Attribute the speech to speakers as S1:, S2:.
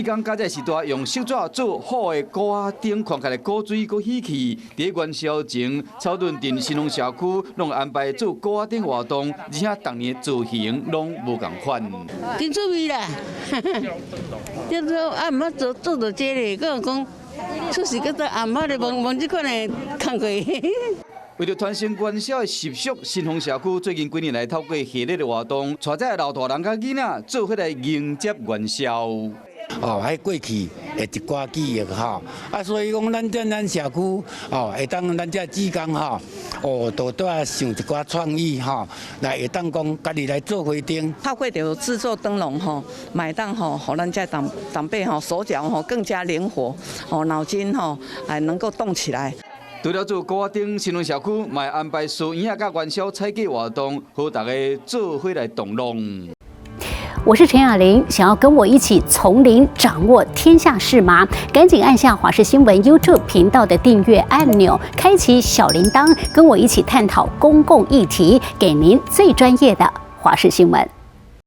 S1: 工佮這時代用錫紙做好的鼓仔燈，看起來古錐閣喜氣。佇元宵前，草屯鎮新豐社區攏安排做鼓仔燈活動，而且逐年造型攏無仝款。
S2: 真趣味啦！叫做啊，毋捌做做著這个，閣講出世閣做啊，毋捌咧摸摸這款的工課。
S1: 為著傳承元宵的習俗，新豐社區最近幾年來透過系列的活動，帶這老大人佮囡仔做伙來迎接元宵。
S3: 哦，彼過去的一寡記憶吼，啊，所以講咱這咱社區哦，會當咱這志工吼，哦，都拄仔想一寡創意吼，來會當講家己來做花燈。
S4: 透過著製作燈籠吼，嘛會當吼，予咱這長長輩吼手腳吼更加靈活，哦，腦筋吼還能夠動起來。
S1: 除了做鼓仔燈，新豐社區嘛會安排酥圓仔佮元宵採購活動，予大家做伙來同樂。
S5: 我是陳雅玲，想要跟我一起從零掌握天下事嗎？趕緊按下華視新聞 YouTube 頻道的訂閱按鈕，開啟小鈴鐺，跟我一起探討公共議題，給您最專業的華視新聞。